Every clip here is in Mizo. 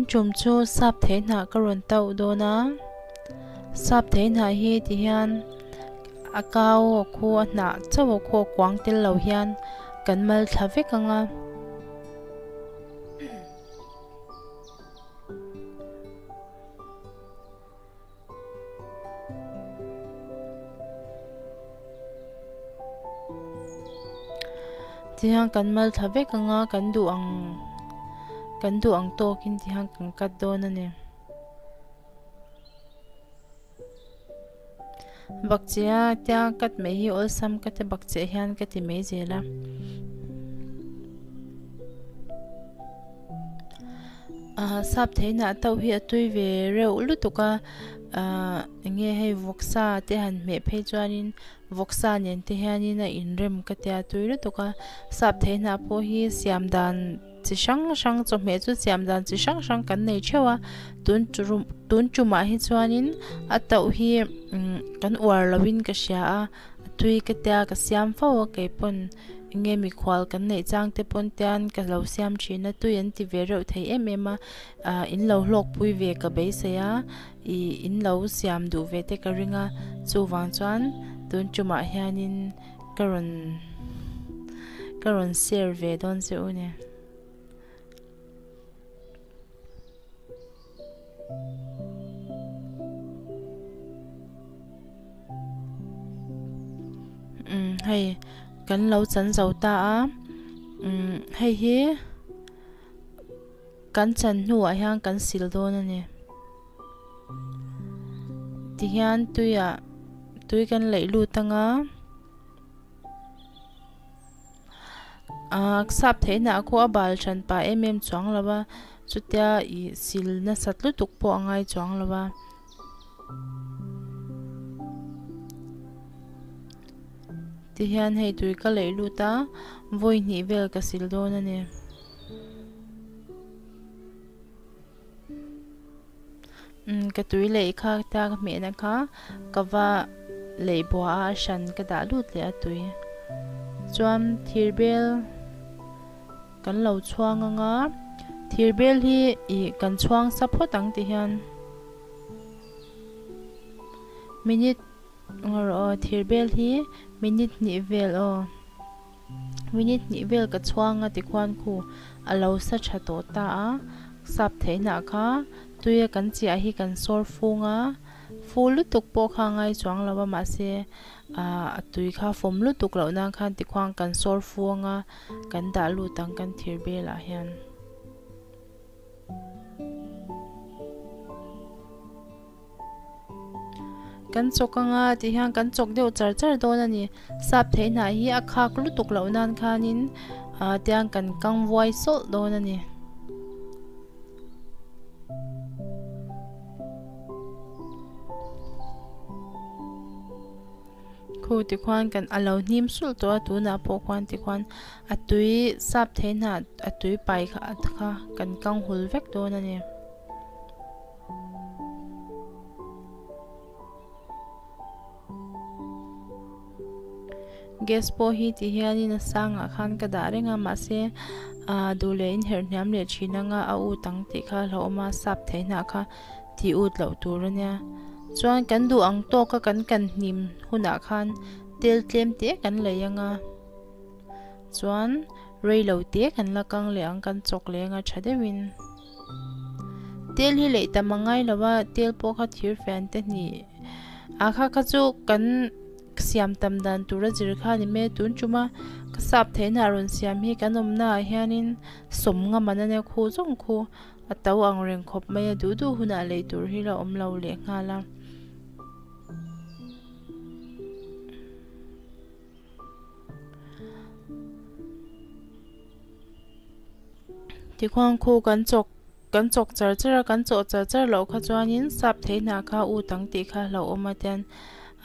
Tun tum chu sap thei hnah ka rawn tauh dawn a, sap thei hnah hi ti hian a kau a khu a hnah chauh a khu a kuang tel lo hian kan mal thla vek ang a. Tihian kan mal thla vek ang a kan duh ang kan duh ang tawkin tihian kan cut dawn a ni. Bakcheh a tia cut mai hi awlsam ka ti bakcheh hian ka ti mai zel a. Ahh sap theihna tauh hi a tui ve reuh lutuk a ahh eng nge hei vawksa te han hmeh phei chuanin vawksa nen te hianin a inrem ka tia tui lutuk a sap theihna pawh hi siam dan chi hrang hrang chawhmeh chu siam dan chi hrang hrang kan nei theuh a tun tun tumah hi chuanin a tauh hi umm kan uar lovin ka hria a a tui ka tia ka siam fo a keipawn. Enge mikhual kan neih chang te pawn tian ka lo siam thin a tui an ti ve reuh thei em em a ah in lo hlawk pui ve ka beisei a ih in lo siam duh ve te ka ring a chuvang chuan tun tumah hianin ka rawn ka rawn share ve dawn che u ni. Umm hei kan lo chan zo ta a umm hei hi kan chan hnuah hian kan sil dawn a ni tihian tuiah tui kan leih lut anga. Ahh sap theihna a khaw a bal hran pah em em chuang lo va chutia ih sil nasat lutuk pawh a ngai chuang lo va. Tihian hei tui ka leih lut a vawi hnih vel ka sil dawn a ni. Umm ka tui leih kha ta ka hmehna kha ka va leih buah a a hran ka dah lut leh a tui chuan thir bel kan lo chhuang ang a thir bel hi ih kan chhuang sa phawt ang ti hian minute ngaw rawh aw thir bel hi minute hnih vel aw. Minute hnih vel ka chhuang a tikhuan khu a lo sa tha tawh ta a, sap theihna kha tuia kan chiah hi kan sawr fung a, fu lutuk pawh kha a ngai chuang lo a mahse ah a tui kha fawm lutuk loh nan khan tikhuan kan sawr fung a kan dah lut ang kan thir belah hian. Kan chawk anga tih hian kan chawk deuh char char dawn a ni. Sap theih hnah hi a khak lutuk loh nan khanin ah tiang kan kang vuai sawlh dawn a ni. Khu tikhuan kan a lo hnim sulh tawh a tunah pawh khuan tikhuan a tui sap theih hnah a tui pai kha kan kang hul vek dawn a ni. Gas pawh hi ti hianin a sangah khan ka dah reng a mahse ah duh leh in herh hniam leh thin anga a ut ang tih kha a hlauhawm a sap theih hnah kha tih ut loh tur a nia chuan kan duh ang tawka kan kan hnim hunah khan tel tlem te kan lei anga chuan rei lo te kan la kang leh ang kan chawk leh anga tha deuhin. Tel hi leih tam a ngai lo a tel pawh kha thir fian te hnih ah kha kha chu kan siam tam dan tur a zir kha a ni mai a tun tum a ka sap theihna a rawn siam hi kan awmna ah hianin sawm ngam an ania khu zawng khu a to ang reng khawp mai a duh duh hunah lei tur hi la awm lo leh nghal a. Tikhuan khu kan chawk kan chawk char char a kan chawh char char loh kha chuanin sap thei hnah kha ut ang tih kha hlauhawm a tian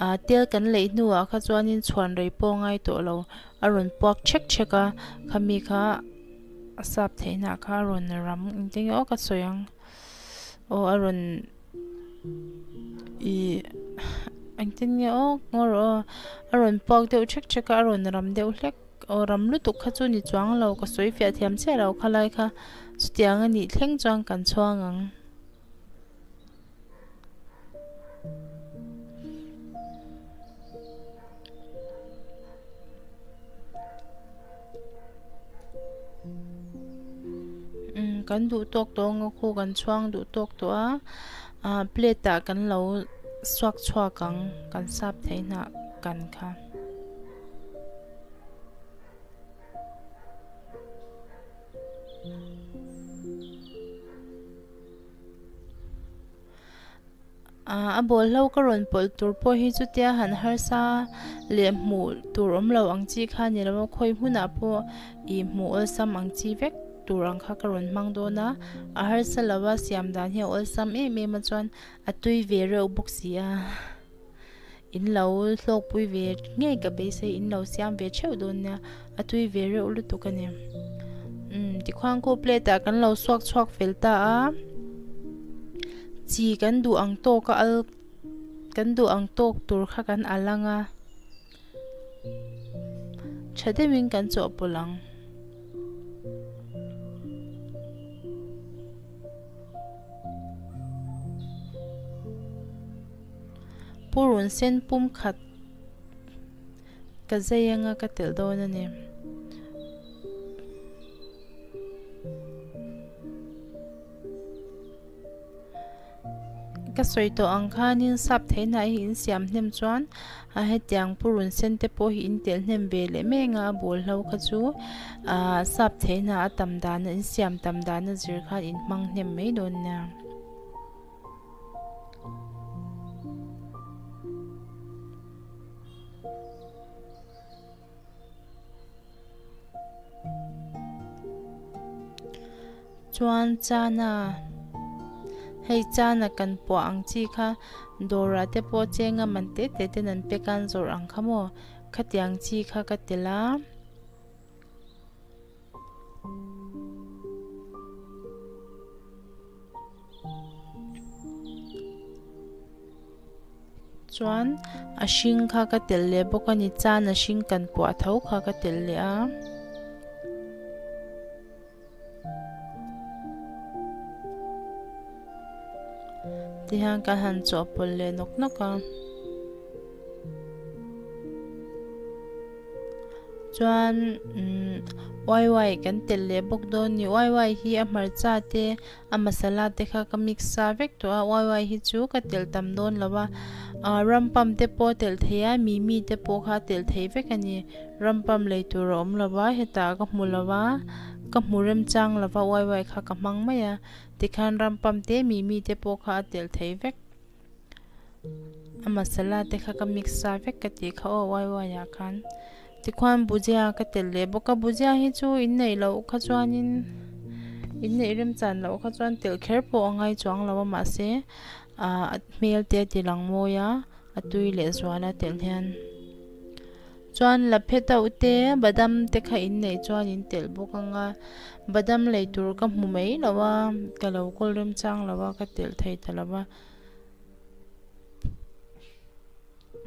ah tel kan leih hnuah kha chuanin chhuan rei pawh a ngai tawh lo a rawn puak chhek chhek a khami kha a sap thei hnah kha a rawn ram engtin nge aw ka sawi ang aw a rawn ih engtin nge aw ngaw rawh aw a rawn puak deuh chhek chhek a a rawn ram deuh hlek. Aw ram lutuk kha chu ni chuang lo ka sawi fiah thiam chiah lo khalai kha chutiang a nih thleng chuan kan chhuang ang. Umm kan duh tawk tawh ang a khu kan chhuang duh tawk tawh a ah plate ah kan lo suak chhuak ang kan sap theih hnah kan kha. A bawlhlo ka rawn pawlh tur pawh hi chutia han harsa leh hmuh tur awm lo ang chi kha a ni lo a khawi hmunah pawh ih hmuh awlsam ang chi vek tur ang kha ka rawn hmang dawn a a harsa lo a siam dan hi a awlsam em em a chuan a tui ve reuh bawk si a. In lo hlawkpui ve ngei ka beisei in lo siam ve theuh dawn nia a tui ve reuh lutuk a ni. Umm tikhuan khu plate ah kan lo suak chhuak fel ta a chi kan duh ang tawk a al kan duh ang tawk tur kha kan al ang a tha deuhin kan chawhpawlh ang. Purun sen pum khat ka zai anga ka telh dawn a ni. Ka sawi tawh ang khanin sap theihna hi in siam hnem chuan a hetiang purun sen te pawh hi in telh hnem ve leh mai anga a bawl hlo kha chu ah sap theihna a tam dan in siam tam dan a zir khan in hmang hnem mai dawn nia. Chuan chana hei chana kan puah ang chi kha dawrah te pawh chenga man te te ten an pack a an zawrh ang kha maw khatiang chi kha ka telh a. Chuan a hring kha ka telh leh bawk a ni chan a hring kan puah tho kha ka telh leh a. Tihian kan han chawhpawlh leh nawk nawk a. Chuan umm wai kan telh leh bawk dawn ni wai wai hi a hmarcha te a masala te kha ka mix sa vek tawh a wai wai hi chu ka telh tam dawn lo a ah rampam te pawh a telh thei a mimi te pawh kha a telh thei vek a ni rampam lei tur a awm lo va hetah ka hmu lo va ka hmu remchang lo va wai wai kha ka hmang mai a tikhan rampam te mimi te pawh kha a telh thei vek. A masala te kha ka mix sa vek ka tih kha aw uai uai ah khan tikhuan bhujia ka telh leh bawk a bhujia hi chu in neih loh kha chuanin in neih remchan loh kha chuan telh kher pawh a ngai chuang lo a mahse ah a hmel te a ti lang mawi a a tui leh zual a telh hian chuan laphe tauh te badam te kha in neih chuan in telh bawk ang a badam lei tur ka hmu mai lo a ka lo kawl remchang lo a ka telh thei ta lo va.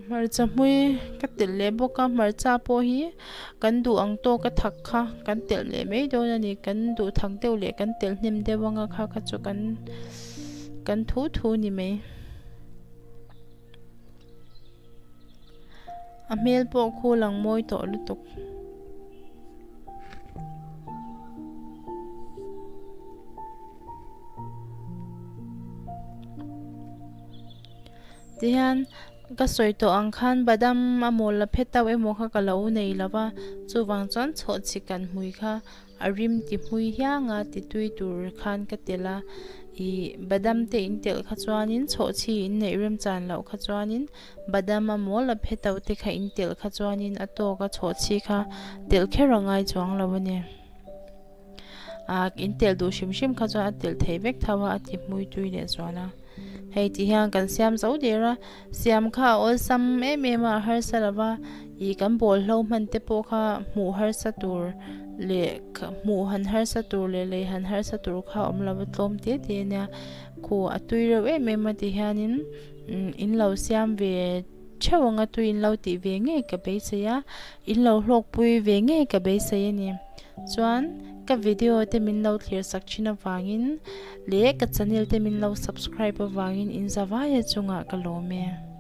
Hmarcha hmui ka telh leh bawk a hmarcha pawh hi kan duh ang tawk a thak kha kan telh leh mai dawn a ni kan duh thak deuh leh kan telh hnem deuh anga kha kha chu kan kan thu thu ni mai a hmel pawh khu lang mawi tawh lutuk. Tihian ka sawi tawh ang khan badam a mawl la phet tauh emaw kha ka lo nei lo va chuvang chuan chhawhchhi kan hmui kha a rim ti hmui hiang a ti tui tur khan ka telh a ih badam te in telh kha chuanin chhawhchhi in neih remchan loh kha chuanin badam a mawl la phet tauh te kha in telh kha chuanin a tawk a chhawhchhi kha telh kher a ngai chuang lo a ni. Ah in telh duh hrim hrim kha chuan a telh thei vek tho a a ti hmui tui leh zual a hei ti hian kan siam zo der a siam kha a awlsam em em a a harsa lo va ih kan bawlhlo hman te pawh kha hmuh harsa tur leh hmuh han harsa tur leh lei han harsa tur kha a awm lo va tlawm te te ania khu a tui reuh em em a ti hianin in lo siam ve. theuh anga tui in lo tih ve ngei ka beisei a, in lo hlawkpui ve ngei ka beisei a ni. Chuan ka video te min lo thlir sak thin avangin leh ka channel te min lo subscribe avangin in zavaia chungah ka lawm e.